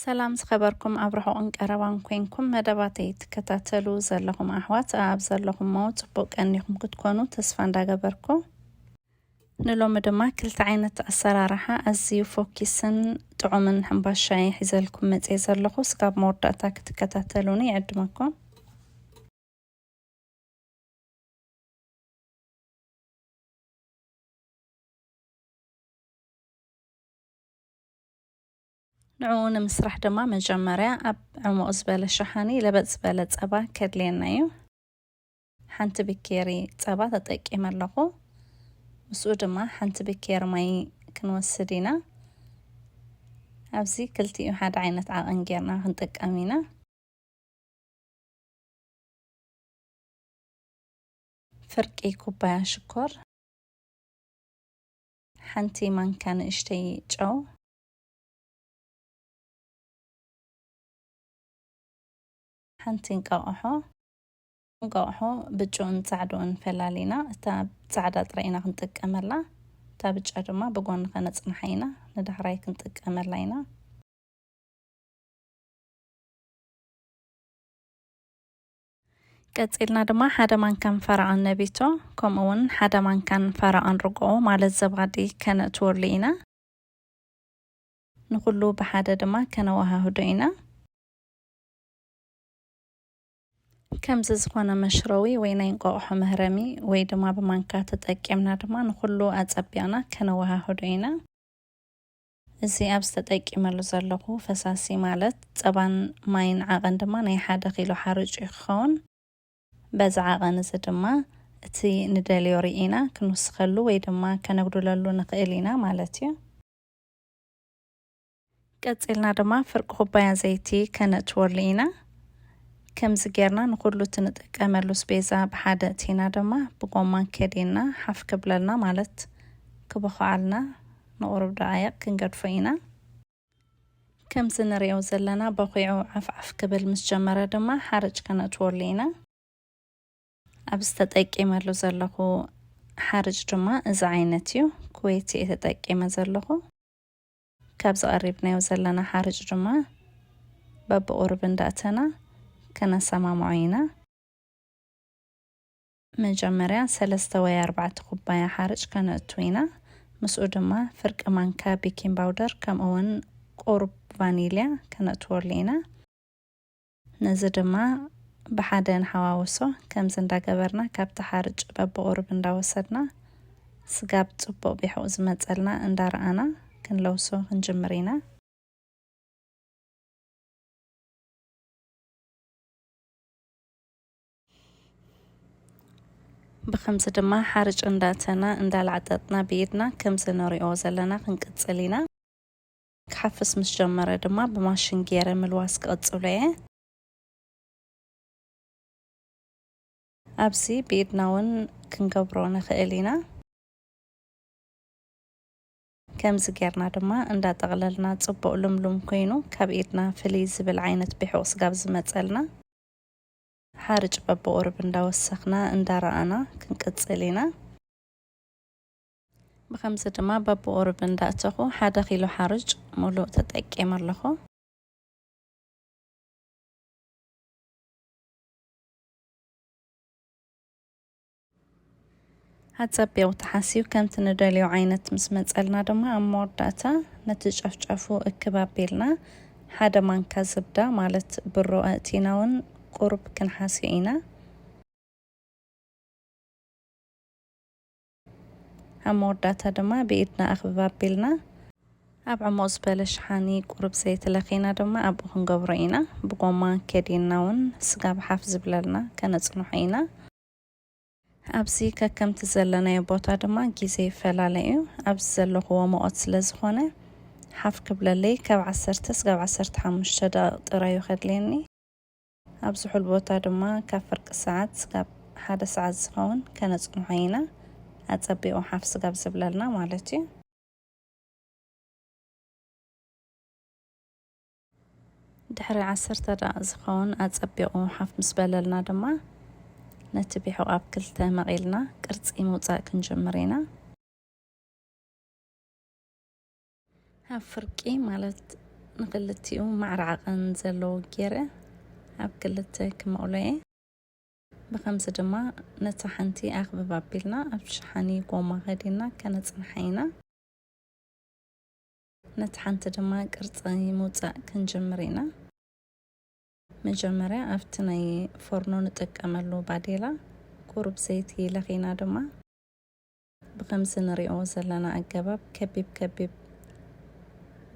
ሰላም ዝኸበርኩም ኣብ ርሑቕን ቀረባን ኮንኩም መደባተይ ትከታተሉ ዘለኹም ኣሕዋት ኣብ ዘለኹሞ ጽቡቕ ቀኒኹም ክትኮኑ ተስፋ እንዳገበርኩ፣ ንሎሚ ድማ ክልተ ዓይነት ኣሰራርሓ ኣዝዩ ፎኪስን ጥዑምን ሕምባሻ እየ ሒዘልኩም መጽየ ዘለኹ። ስጋብ መወዳእታ ክትከታተሉኒ ይዕድመኩም። ንዕኡ ንምስራሕ ድማ መጀመርያ ኣብ ዕሙቕ ዝበለ ሸሓኒ ለበጥ ዝበለ ጸባ ከድልየና እዩ። ሓንቲ ብኬሪ ጸባ ተጠቂመ ኣለኹ። ምስኡ ድማ ሓንቲ ብኬሪ ማይ ክንወስድ ኢና። ኣብዚ ክልቲኡ ሓደ ዓይነት ዓቐን ጌርና ክንጥቀም ኢና። ፍርቂ ኩባያ ሽኮር፣ ሓንቲ ማንካ ንእሽተይ ጨው፣ ሓንቲ እንቃቑሖ። እንቃቑሖ ብጭኡን ጻዕድኡን ፈላሊና፣ እታ ጻዕዳ ጥራይ ኢና ክንጥቀመላ፣ እታ ብጫ ድማ ብጎኒ ከነጽንሓ ኢና፣ ንዳሕራይ ክንጥቀመላ ኢና። ቀጺልና ድማ ሓደ ማንካን ፈረቓን ነቢቶ፣ ከምኡ እውን ሓደ ማንካን ፈረቓን ርግኦ ማለት ዘባዲ ከነእትወሉ ኢና። ንኹሉ ብሓደ ድማ ከነወሃህዶ ኢና። ከምዚ ዝኾነ መሽረዊ ወይ ናይ እንቋቑሖ መህረሚ ወይ ድማ ብማንካ ተጠቂምና ድማ ንኹሉ ኣጸቢቕና ከነወሃህዶ ኢና። እዚ ኣብ ዝተጠቂመሉ ዘለኹ ፈሳሲ ማለት ጸባን ማይን ዓቐን ድማ ናይ ሓደ ኪሎ ሓርጭ እዩ ክኸውን። በዚ ዓቐን እዚ ድማ እቲ ንደልዮ ርኢና ክንውስኸሉ ወይ ድማ ከነጉድለሉ ንኽእል ኢና ማለት እዩ። ቀጺልና ድማ ፍርቂ ኩባያ ዘይቲ ከነእትወሉ ኢና። ከምዚ ጌርና ንኹሉ እቲ ንጥቀመሉ ስቤዛ ብሓደ እቲና ድማ ብጎማ ከዲና ሓፍ ክብለልና ማለት ክበኹዓልና ንቑሩብ ደቓይቕ ክንገድፎ ኢና። ከምዚ ንሪኦ ዘለና በኺዑ ዓፍዓፍ ክብል ምስ ጀመረ ድማ ሓርጭ ከነእትወሉ ኢና። ኣብዚ ተጠቂመሉ ዘለኹ ሓርጭ ድማ እዚ ዓይነት እዩ። ኩዌቲ እየ ተጠቂመ ዘለኹ። ካብዚ ቀሪብናዮ ዘለና ሓርጭ ድማ በብቑሩብ እንዳእተና ከነሰማምዖ ኢና። መጀመርያ ሰለስተ ወይ ኣርባዕተ ኩባያ ሓርጭ ከነእቱ ኢና። ምስኡ ድማ ፍርቂ ማንካ ቤኪንግ ፓውደር ከምኡ እውን ቁሩብ ቫኒልያ ከነእትወሉ ኢና። ነዚ ድማ ብሓደ ንሓዋውሶ። ከምዚ እንዳገበርና ካብቲ ሓርጭ በብቑሩብ እንዳወሰድና ስጋብ ጽቡቕ ቢሑቕ ዝመጸልና እንዳረኣና ክንለውሶ ክንጅምር ኢና። ብኸምዚ ድማ ሓርጭ እንዳተና እንዳላዕጠጥና ብኢድና ከምዚ ንሪኦ ዘለና ክንቅጽል ኢና። ክሓፍስ ምስ ጀመረ ድማ ብማሽን ገይረ ምልዋስ ክቕጽሎ እየ። ኣብዚ ብኢድና እውን ክንገብሮ ንኽእል ኢና። ከምዚ ጌርና ድማ እንዳጠቕለልና ጽቡቕ ልምሉም ኮይኑ ካብ ኢድና ፍልይ ዝብል ዓይነት ቢሑቕ ስጋብ ዝመጸልና ሓርጭ በብቑሩብ እንዳወሰኽና እንዳረኣና ክንቅጽል ኢና። ብኸምዚ ድማ በብቑሩብ እንዳእተኹ ሓደ ኪሎ ሓርጭ ሙሉእ ተጠቂመ ኣለኹ። ኣጸቢቑ ተሓስዩ ከምቲ ንደልዮ ዓይነት ምስ መጸልና ድማ ኣብ መወዳእታ ነቲ ጨፍጨፉ እክብ ኣቢልና ሓደ ማንካ ዝብዳ ማለት ብሮ ኣእቲና እውን ቁሩብ ክንሓስዮ ኢና። ኣብ መወዳእታ ድማ ብኢድና ኣኽብብ ኣቢልና ኣብ ዕሙቕ ዝበለ ሸሓኒ ቁሩብ ዘይቲ ለኺና ድማ ኣብኡ ክንገብሮ ኢና። ብጎማ ከዲንና እውን ስጋብ ሓፍ ዝብለልና ከነጽንሖ ኢና። ኣብዚ ከከምቲ ዘለናዮ ቦታ ድማ ግዜ ይፈላለ እዩ። ኣብዚ ዘለኹዎ ሙቐት ስለ ዝኾነ ሓፍ ክብለለይ ካብ ዓሰርተ ስጋብ ዓሰርተ ሓሙሽተ ደቂቕ ጥራይ እዩ ከድልየኒ። ኣብ ዝሑል ቦታ ድማ ካብ ፍርቂ ሰዓት ስጋብ ሓደ ሰዓት ዝኸውን ከነጽንሖ ኢና። ኣጸቢቑ ሓፍ ስጋብ ዝብለልና ማለት እዩ። ድሕሪ ዓሰርተ ደቂቕ ዝኸውን ኣጸቢቑ ሓፍ ምስ በለልና ድማ ነቲ ቢሑቕ ኣብ ክልተ መቒልና ቅርጺ ምውጻእ ክንጅምር ኢና። ኣብ ፍርቂ ማለት ንክልቲኡ ማዕረ ዓቐን ዘለዎ ገይረ ኣብ ክልተ ክመቕሎ እየ። ብኸምዚ ድማ ነታ ሓንቲ ኣኽብብ ኣቢልና ኣብ ሸሓኒ ጎማ ከዲና ከነጽንሓ ኢና። ነቲ ሓንቲ ድማ ቅርጺ ምውጻእ ክንጅምር ኢና። መጀመርያ ኣብቲ ናይ ፎርኖ ንጥቀመሉ ባዴላ ቁሩብ ዘይቲ ለኺና ድማ ብኸምዚ ንሪኦ ዘለና ኣገባብ ከቢብ ከቢብ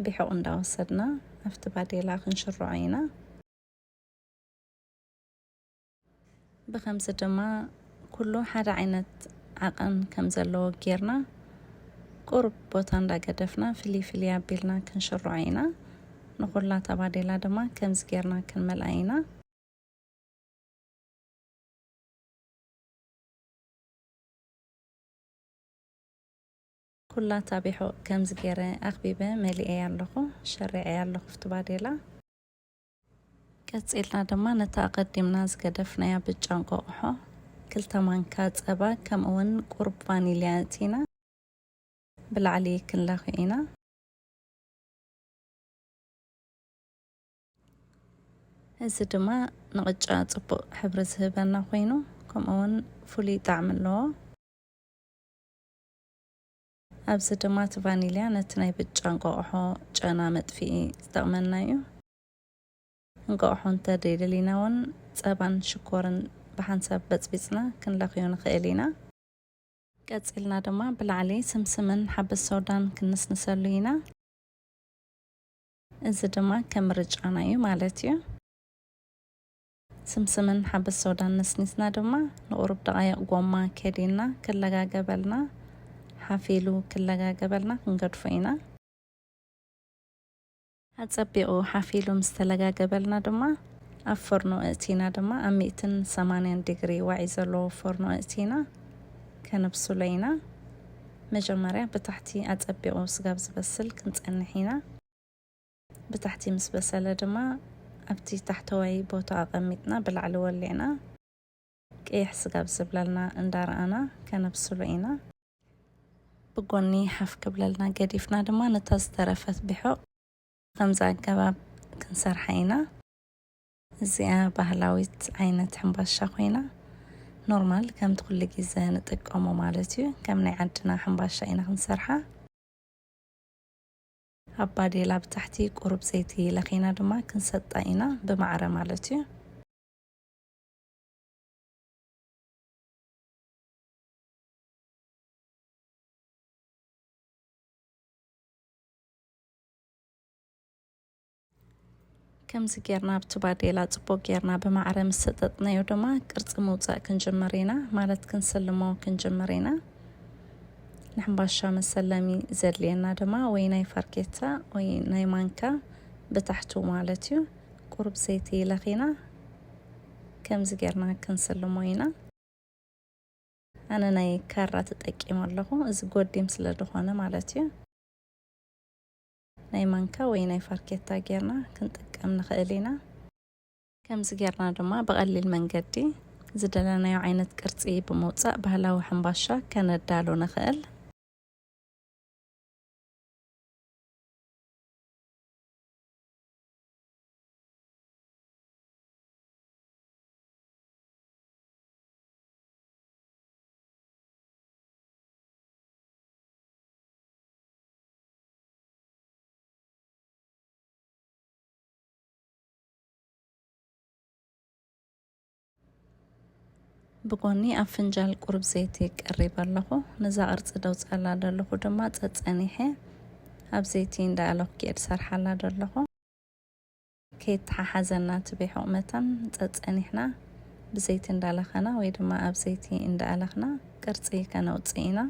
ቢሑቕ እንዳወሰድና ኣብቲ ባዴላ ክንሽርዖ ኢና። ብኸምዚ ድማ ኩሉ ሓደ ዓይነት ዓቐን ከም ዘለዎ ጌርና ቁሩብ ቦታ እንዳገደፍና ፍልይ ፍልይ ኣቢልና ክንሽርዖ ኢና። ንኹላ ተባዴላ ድማ ከምዚ ጌርና ክንመልኣ ኢና። ኩላ ታቢሑ ከምዚ ጌረ ኣኽቢበ መሊኤ ኣለኹ፣ ሸሪዐ ኣለኹ ፍቲ ባዴላ። ቀጺልና ድማ ነታ ኣቐዲምና ዝገደፍናያ ብጫ እንቋቑሖ፣ ክልተ ማንካ ጸባ፣ ከምኡ እውን ቁሩብ ቫኒልያ ኣእቲና ብላዕሊ ክንለኽዮ ኢና። እዚ ድማ ንቕጫ ጽቡቕ ሕብሪ ዝህበና ኮይኑ፣ ከምኡ እውን ፍሉይ ጣዕሚ ኣለዎ። ኣብዚ ድማ እቲ ቫኒልያ ነቲ ናይ ብጫ እንቋቑሖ ጨና መጥፍኢ ዝጠቕመና እዩ። እንቋቑሖ እንተደይደሊና እውን ጸባን ሽኮርን ብሓንሳብ በጽቢጽና ክንለኽዮ ንኽእል ኢና። ቀጺልና ድማ ብላዕሊ ስምስምን ሓበስ ሶዳን ክንስንሰሉ ኢና። እዚ ድማ ከም ምርጫና እዩ ማለት እዩ። ስምስምን ሓበስ ሶዳን ነስኒስና ድማ ንቑሩብ ደቓይቕ ጎማ ከዲና ክለጋገበልና፣ ሓፍ ኢሉ ክለጋገበልና ክንገድፎ ኢና። ኣጸቢቑ ሓፍ ኢሉ ምስ ተለጋገበልና ድማ ኣብ ፎርኖ እእቲና ድማ ኣብ ሚእትን ሰማንያን ዲግሪ ዋዒ ዘለዎ ፎርኖ እእቲና ከነብስሎ ኢና። መጀመርያ ብታሕቲ ኣጸቢቑ ስጋብ ዝበስል ክንጸንሕ ኢና። ብታሕቲ ምስ በሰለ ድማ ኣብቲ ታሕተዋይ ቦታ ኣቐሚጥና ብላዕሊ ወሊዕና ቅይሕ ስጋብ ዝብለልና እንዳረኣና ከነብስሎ ኢና። ብጎኒ ሓፍ ክብለልና ገዲፍና ድማ ነታ ዝተረፈት ቢሖቕ ከምዚ ኣገባብ ክንሰርሓ ኢና። እዚኣ ባህላዊት ዓይነት ሕምባሻ ኮይና ኖርማል ከምቲ ኩሉ ግዜ ንጥቀሞ ማለት እዩ። ከም ናይ ዓድና ሕምባሻ ኢና ክንሰርሓ። ኣብ ባዴላ ብታሕቲ ቁሩብ ዘይቲ ለኺና ድማ ክንሰጣ ኢና ብማዕረ ማለት እዩ። ከምዚ ጌርና ኣብቲ ባዴላ ጽቡቕ ጌርና ብማዕረ ምስ ሰጠጥናዮ ድማ ቅርጺ ምውጻእ ክንጅምር ኢና፣ ማለት ክንስልሞ ክንጅምር ኢና። ንሕምባሻ መሰለሚ ዘድልየና ድማ ወይ ናይ ፋርኬታ ወይ ናይ ማንካ ብታሕቱ ማለት እዩ። ቁሩብ ዘይቲ ለኺና ከምዚ ጌርና ክንስልሞ ኢና። ኣነ ናይ ካራ ተጠቂመ ኣለኹ፣ እዚ ጎዲም ስለ ዝኾነ ማለት እዩ። ናይ ማንካ ወይ ናይ ፋርኬታ ጌርና ክንጥቀም ንኽእል ኢና። ከምዚ ጌርና ድማ ብቐሊል መንገዲ ዝደለናዮ ዓይነት ቅርጺ ብምውጻእ ባህላዊ ሕምባሻ ከነዳሉ ንኽእል። ብጎኒ ኣብ ፍንጃል ቁሩብ ዘይቲ ቀሪበ ኣለኹ። ነዛ ቅርጺ ደውጻላ ዘለኹ ድማ ጸጸኒሐ ኣብ ዘይቲ እንዳኣለኹ ክየ ዝሰርሓላ ዘለኹ። ከይተሓሓዘና እቲ ቤሑቕ መታን ጸጸኒሕና ብዘይቲ እንዳለኸና ወይ ድማ ኣብ ዘይቲ እንዳኣለኽና ቅርጺ ከነውጽእ ኢና።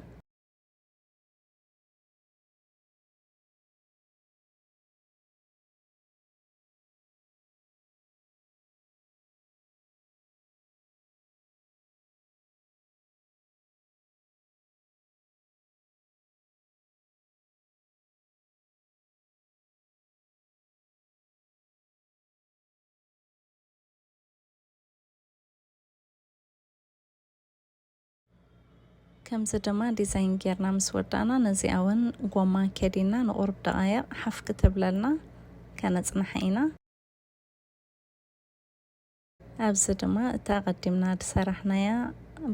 ከምዚ ድማ ዲዛይን ጌርና ምስ ወዳእና፣ ነዚኣ እውን ጎማ ከዲና ንቑሩብ ደቓይቕ ሓፍ ክትብለልና ከነጽንሓ ኢና። ኣብዚ ድማ እታ ኣቐዲምና ዝሰራሕናያ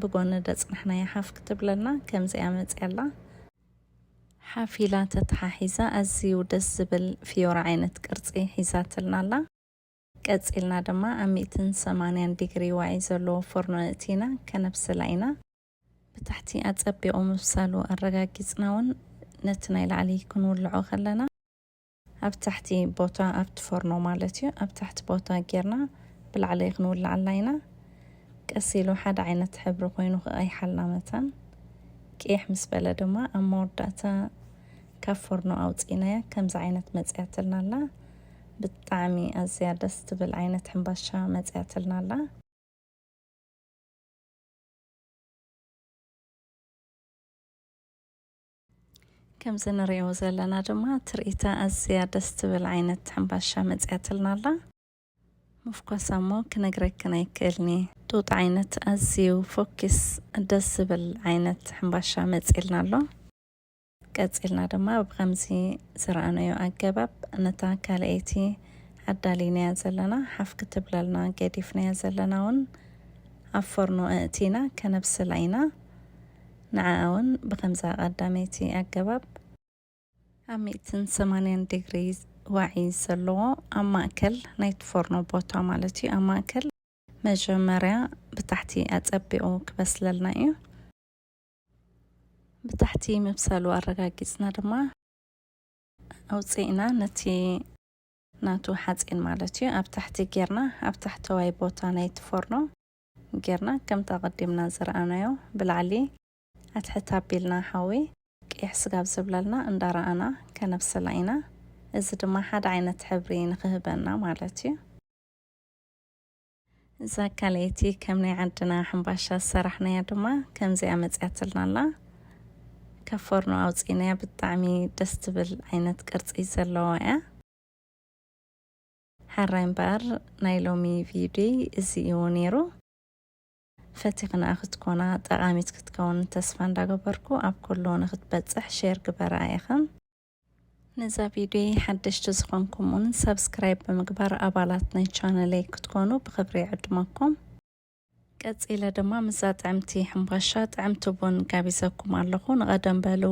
ብጎኒ ዘጽናሕናያ ሓፍ ክትብለልና ከምዚኣ መጽያ ኣላ። ሓፍ ኢላ ተተሓሒዛ ኣዝዩ ደስ ዝብል ፍዮራ ዓይነት ቅርጺ ሒዛትልና ኣላ። ቀጺልና ድማ ኣብ ሚእትን ሰማንያን ዲግሪ ዋዒ ዘለዎ ፎርኖ እእቲና ከነብስላ ኢና። ብታሕቲ ኣጸቢቑ ምብሳሉ ኣረጋጊጽና እውን ነቲ ናይ ላዕሊ ክንውልዖ ከለና ኣብ ታሕቲ ቦታ ኣብቲ ፎርኖ ማለት እዩ፣ ኣብ ታሕቲ ቦታ ጌርና ብላዕሊ ክንውልዓላ ኢና። ቀስ ኢሉ ሓደ ዓይነት ሕብሪ ኮይኑ ክቐይሓልና መታን ቅይሕ ምስ በለ ድማ ኣብ መወዳእታ ካብ ፎርኖ ኣውፂእናያ ከምዚ ዓይነት መፅያትልና ኣላ። ብጣዕሚ ኣዝያ ደስ ትብል ዓይነት ሕምባሻ መፅያትልና ኣላ። ከምዚ ንሪኦ ዘለና ድማ ትርኢታ ኣዝያ ደስ ትብል ዓይነት ሕምባሻ መፅያትልና ኣላ። ምፍኳሳ እሞ ክነግረክን ኣይክእልኒ። ጡጥ ዓይነት ኣዝዩ ፎኪስ ደስ ዝብል ዓይነት ሕምባሻ መፅልና ኣሎ። ቀፂልና ድማ ብኸምዚ ዝረኣናዮ ኣገባብ ነታ ካልኣይቲ ኣዳሊናያ ዘለና ሓፍ ክትብለልና ገዲፍናያ ዘለና እውን ኣብ ፎርኖ ኣእቲና ከነብስላ ኢና። ንዓኣ እውን ብኸምዛ ቀዳመይቲ ኣገባብ ኣብ ሚእትን ሰማንያን ዲግሪ ዋዒ ዘለዎ ኣብ ማእከል ናይቲ ፎርኖ ቦታ ማለት እዩ። ኣብ ማእከል መጀመርያ ብታሕቲ ኣጸቢቑ ክበስለልና እዩ። ብታሕቲ ምብሳሉ ኣረጋጊጽና ድማ ኣውጽእና ነቲ ናቱ ሓጺን ማለት እዩ ኣብ ታሕቲ ጌርና ኣብ ታሕተዋይ ቦታ ናይቲ ፎርኖ ጌርና ከምቲ ኣቐዲምና ዝረኣናዮ ብላዕሊ ኣትሕት ኣቢልና ሓዊ ቅይሕ ስጋብ ዝብለልና እንዳረኣና ከነብስላ ኢና። እዚ ድማ ሓደ ዓይነት ሕብሪ ንክህበና ማለት እዩ። እዛ ካልኣይቲ ከም ናይ ዓድና ሕምባሻ ዝሰራሕናያ ድማ ከምዚኣ መፅያትልና ኣላ። ካብ ፎርኖ ኣውፂእናያ ብጣዕሚ ደስ ትብል ዓይነት ቅርፂ ዘለዋ እያ። ሓራይ እምበኣር ናይ ሎሚ ቪድዮይ እዚ እዩ ነይሩ። ፈቲኽንኣ ክትኮና ጠቓሚት ክትከውን ተስፋ እንዳገበርኩ ኣብ ኩሉ ንክትበፅሕ ሼር ግበራ ኢኽን። ነዛ ቪድዮ ሓደሽቲ ዝኾንኩም እውን ሳብስክራይብ ብምግባር ኣባላት ናይ ቻነለይ ክትኮኑ ብኽብሪ ይዕድመኩም። ቀጺለ ድማ ምስዛ ጥዕምቲ ሕምባሻ ጥዕምቲ ቡን ጋቢዘኩም ኣለኹ። ንቐደም በሉ።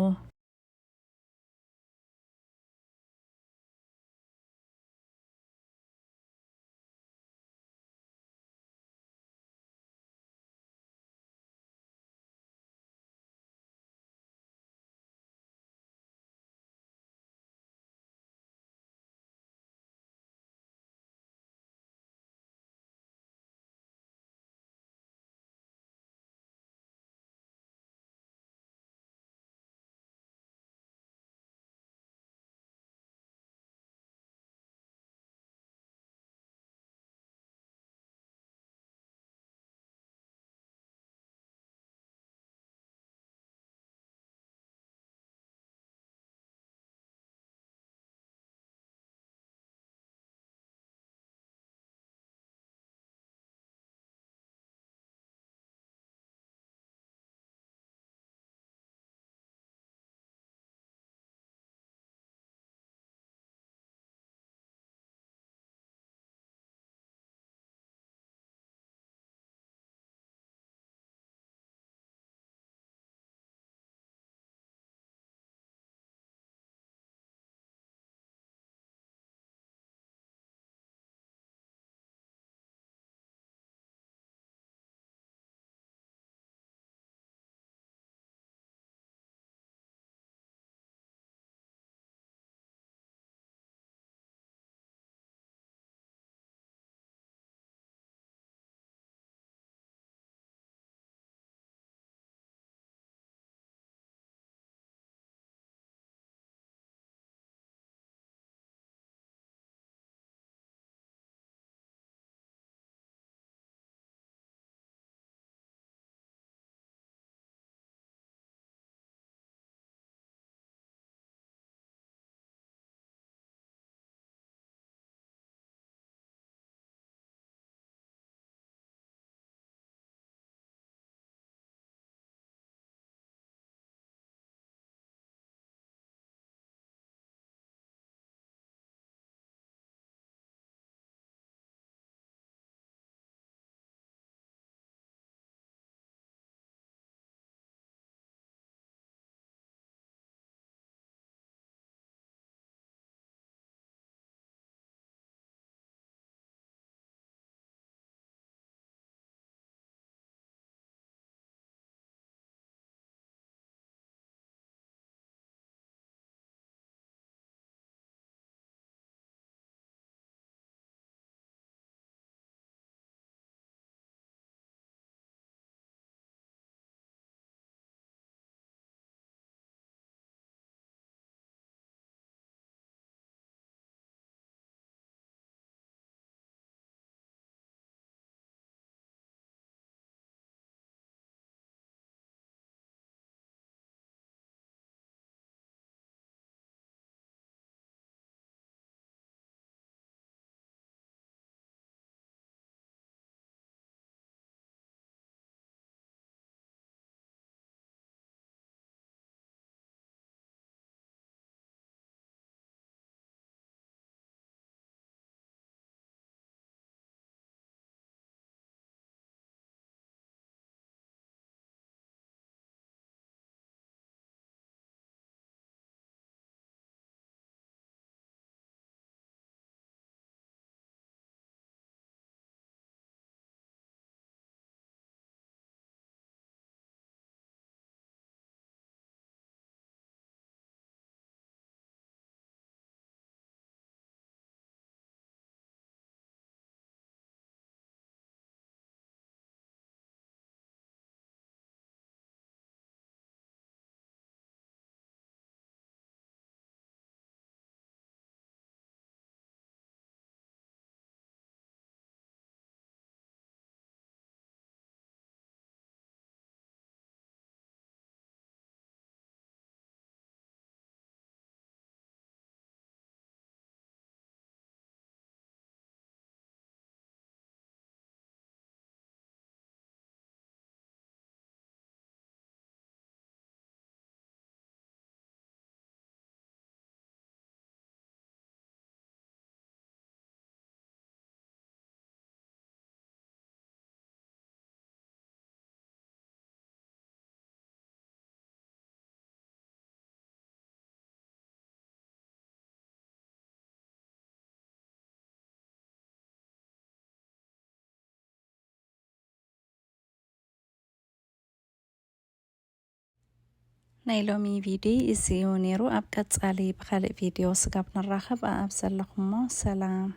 ናይ ሎሚ ቪድዮ እዚ እዩ ነይሩ። ኣብ ቀጻሊ ብኻልእ ቪድዮ ስጋብ ንራኸብ፣ ኣብ ዘለኹሞ ሰላም።